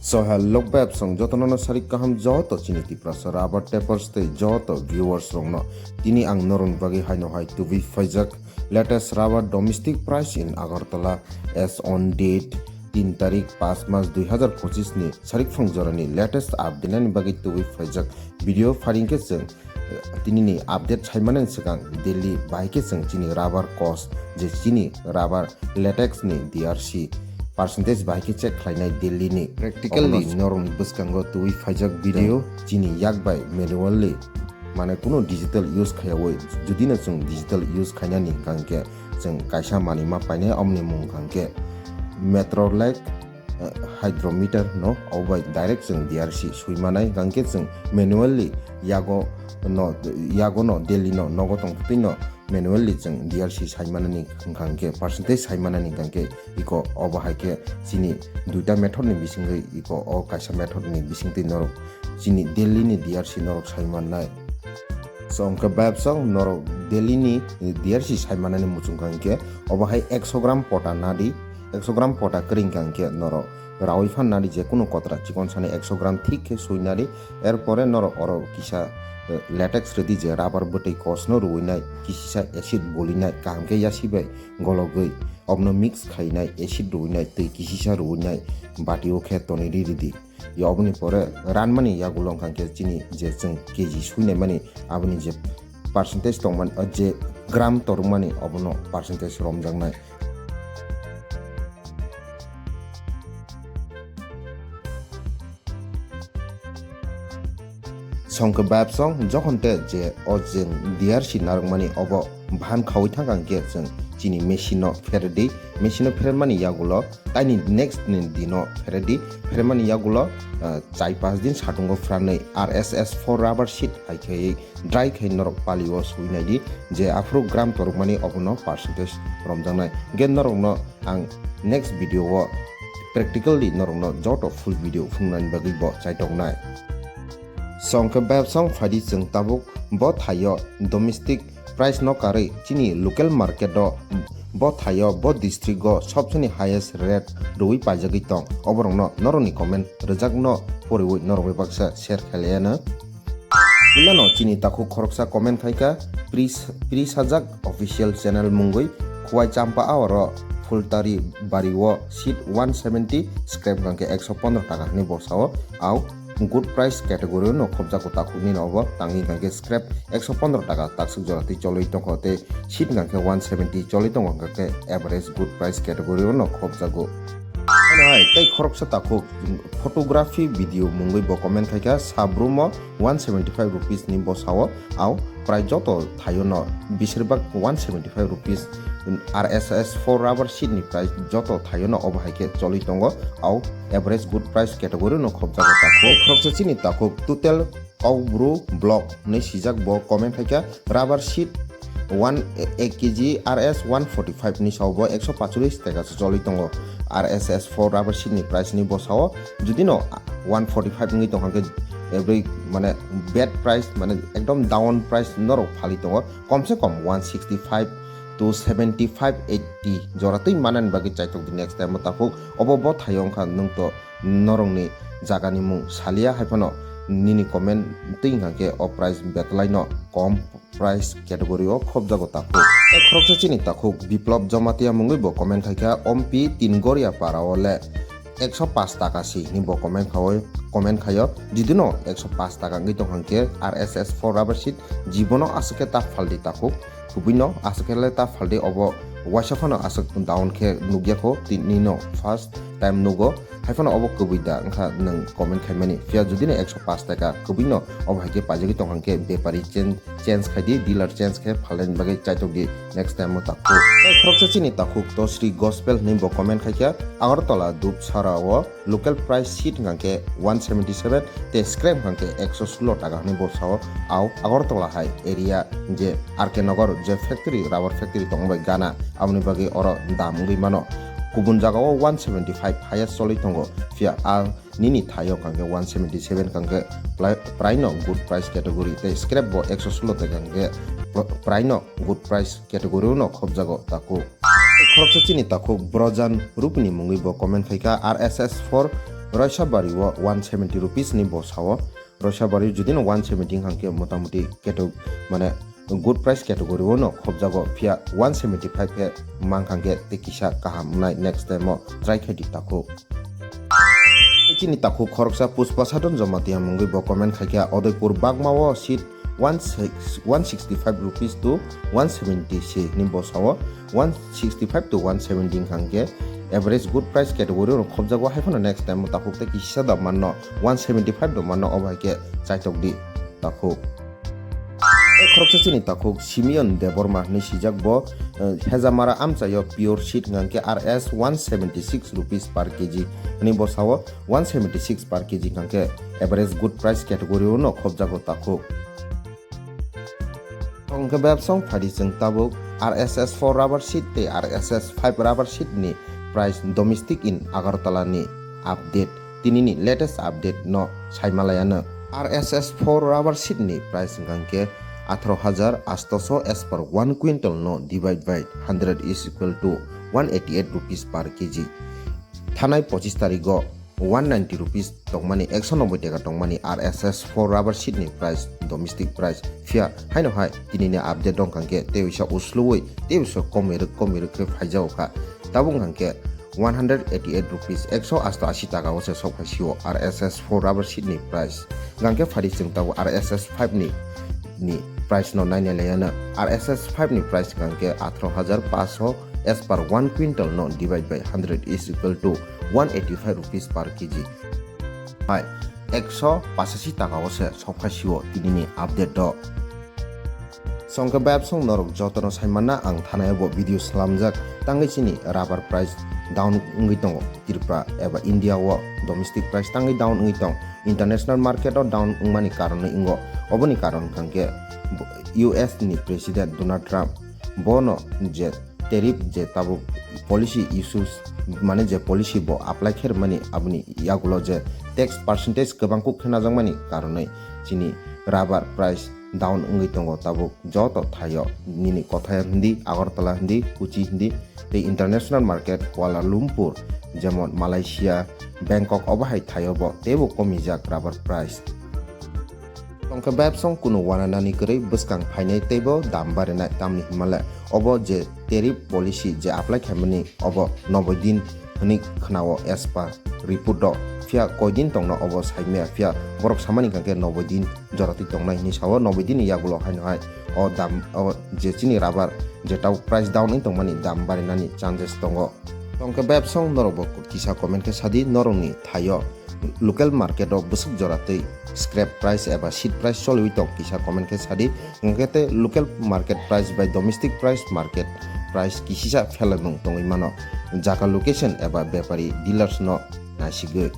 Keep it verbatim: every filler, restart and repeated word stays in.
So hello bebsong jotono no sarik kaham joto chini Tiprasa rubber tapers tei joto viewers rokno. Tini ang norokni bagwi haino hai tubui phaijak latest rubber domestic price in Agartala as on date tin tarik pas mas dui hazar pochis ni sarik phang jorani latest update nani bagwi tubui phaijak video pharing khe chwng Tini ni update saimani swkang Delhi bahai khe chwng chini rubber cost je chini rubber latex ni D R C percentage bahai khe check khlainai Delhi ni. Practically norokni bwskango twi phaijak video chini yak bai manually mane kuno digital use khayawoi judino chwng digital use khainani hwnkhe chwng kaisa manwi ma painai omni mung hwnkhe metrolite hydrometer no obai direct chwng D R C sui manai hwnkhe chwng manually yago no yago no Delhi no nogo tongtwi no manually chwng D R C sai manani hwnkhe percentage sai manani hwnkhe iko obo hai khe chini duita method ni bisingwi iko o kaisa method ni bisingtwi norok chini Delhi ni D R C norok sai mannai. So hwnkhe bebsong norok Delhi ni D R C sai manani muchung hwnkhe obo hai ekso gram pota nadi. Ekso gram pota kwrwi hwnkha hwnkhe norok rawi phan nadi je kunu kotra chikon sani ekso gram thik khe sui nadi. Erpore norok oro kisa latex rwdi je rubber bwtwi kosno rwinai kisisa acid bolinai kaham khe yasi bai gologwi obno mix khainai acid rwinai twi kisisa rwinai batio khe tonwi ridi. Oboni pore ranmani yagulo hwnkha khe chini je chwng K G suinai mani aboni je percentage tongmani je gram torokmani obono percentage romjaknai. Songkhe bebsong jokhon te je o je D R C narwkmani obo bahan khawi thangkha hwnkhe chwng chini machine no pheredi machine no phermani yagulo taini next ni dino pheredi phermani yagulo chai pas din satungo phranwi R S S four rubber sheet hai khe dry khai norok palio sui naidi je aphuru gram torokmani obono percentage romjaknai. Hwnkhe norokno ang next video o practically norokno joto full video phunuknani bagwi bo chaitongnai. Songkhe bebsong phaidi chwng tabuk bo thaio domestic price no karwi chini local market o bo thaio bo district o sobsoni highest rate rwui paijagwi tong oborokno norokni comment rwjakno poriwi norokbai baksa share khailaiano. Bilano chini takhuk khoroksa comment khaikha, Pris, Pris Sajak official channel mungwi Khwai Champa aoro Phultari Bari o seat one seventy scrap hwnkhe ekso pondro taka hwnwi bosao au good price category no khobjago takhuk nini obo tangwi hwnkhe scrap ekso pondro taka taksuk jora twi cholwi tongkho tei seat hwnkhe one seventy cholwi tongo hwnkhe average good price category no khobjago. Ano hai tei khoroksa takhuk photography video mungwi bo comment khaikha, sabrumo one seventy five rupees ni bosao au prai joto thaio no besirbak one seventy five rupees R S S four rubber sheet ni price joto thaio no obo hai khe cholwi tongo au average good price category no khobjago takhuk. Khoroksa chini takhuk total Kokbru block hwnwi sijak bo comment khaikha rubber sheet one ek K G R S one forty five ni sao bo ekso pachulis taka se cholwi tongo. R S S four rubber sheet ni price ni bosao judi no one forty five wngwi tongkha khe every mane bad price mane ekdom down price norok phali tongo komse kom one sixty five to seventy five eighty jora twi manani bagwi chaitok di next time o takhuk obo bo thaio wngkha nwng to norokni jagani mung salia hai phano nini comment twi wngkha khe o price betwlai no kom price category o khobjago takhuk. Tei khoroksa chini takhuk Biplop Jamatia mungwi bo comment khaikha, Ompi Tin Goria para o le ekso paanch taka si hinwi bo comment khaio, comment khaio. Judino ekso paanch taka wngwi tongkha khe R S S four rubber sheet jibono aswk khe ta phaldi takhuk. Kubui no aswk khe le ta phaldi obo waisa phano aswk down khe nukya kho tini no first time nugo. Hai phano obo kubui da wngkha nwng comment khaimani. Phiya judino ekso paanch taka kubui no obo hai khe paijagwi tongkha khe bepari change, change khai di, dealer change khe phalnani bagwi chaitok di next time o takhuk. Tei khoroksa chini takhuk Tosri Gospel hinwi bo comment khaikha Agartala Dupsara o local price sheet hwnkha khe one seventy seven tei scrap hwnkha khe ekso sulo taka hinwi bo sao. Au Agartala hai area je R K Nagar je factory, rubber factory tongbai gana, aboni bagwi oro dam wngwi mano. Kubun jagao one seventy five highest cholwi tongo, phiya a nini thaio hwnkha khe one seventy seven hwnkha khe prai-, prai no good price category tei scrap bo ekso sulo taka hwnkha khe prai no good price category no khobjago takhuk. Khoroksa chini takhuk Brojan Rupini mungwi bo comment khaikha R S S four Roisabari o one seventy rupees ni bo sao. Roisabari jodi no one seventy hwnkhe motamuti keto mane good price category o no khobjago, phiya one seventy five khe mang hwnkhe tei kisa kaham wngnai, next time o try khai di takhuk. Tei chini takhuk khoroksa Pushpa Sadon Jamatia mungwi bo comment khaikha, Udaipur Bagma o seat one six, one sixty five rupees to one seventy se hwnwi bo sao, one sixty five to one seventy hwnkhe average good price category o khobjago, hai phano next time o takhuk tei kisa da manno, one seventy five do manno, obo hai khe chaitok di takhuk. Tei khoroksa chini takhuk Simeon Debbarma hwnwi sijak bo, eh, Hejamara amchaio pure seat hwnkhe R S one seventy six rupees per K G hwnwi bo sao, one seventy six per K G hwnkhe average good price category o no khobjago takhuk. Hwnkhe bebsong phaidi chwng tabuk R S S four rubber sheet tei R S S five rubber sheet ni price domestic in Agartala ni update, tini ni latest update no saimalaiano. R S S four rubber sheet ni price hwnkhe atharo hajar astoso as per one quintal no divide by hundred is equal to one eighty eight rupees per K G. Thanai pochis tarigo one ninety rupees tongmani, ekso noboi taka tongmani R S S four rubber sheet ni price, domestic price. Phiya haino hai tini ni update rok hwnkhe tei uisa usluwi tei uisa komirwk komirwk khe phaijago kha. Tabuk hwnkhe one hundred eighty eight rupees, ekso asto ashi taka o se sok phai sio R S S four rubber sheet ni price. Hwnkhe phaidi chwng tabuk R S S five ni, ni price no nainai laiano. R S S five ni price hwnkhe atharo hajar paso as per one quintal no divide by hundred is equal to one eighty five rupees per K G. Hai, ekso pachashi taka o se sok phai sio tini ni update do. Songkhe bebsong norok jotono saimanna ang thanai bo video slamjak, tangwi chini rubber price down wngwi tongo Tripura eba India o domestic price tangwi down wngwi tong, international market o down wngmani karonwi wngo. Oboni karon hwnkhe U S ni President Donald Trump bono je tariff je tabuk policy issues, mane je policy bo apply khe rwmani, aboni yagulo je tax percentage kwbang kuk khe najakmani karonwi chini rubber price down wngwi tongo tabuk joto thaio, nini Kothaya hindi, Agartala hindi, Kochi hindi, tei international market Kuala Lumpur, jemon Malaysia, Bangkok, obo hai thaio bo teibo komijak rubber price. Tongkhe bebsong kunu wananani kwrwi bwskang phainai teibo dam barinai, tamni hwnmale obo je tariff policy je apply khaimani obo noboi din hwnwi khwnao as per report rok. Phiya koi din tongno obo saimaya, phiya borok samani hwnkhe noboi din joratwi tongnai hwnwi sao, noboi din ni yagulo haino hai o dam, o je chini rubber je tabuk price down wng tongmani dam barinani chances tongo. Tongkhe bebsong norokbo kisa comment khe sadi, norokni thaio local market o bwswk jora tei scrap price eba seed price choliwi tong, kisa comment khe sadi. Hwnkhe tei local market price bai domestic price, market price kisisa phelamung tongwi mano, jaga location eba bepari dealers no naisigwi.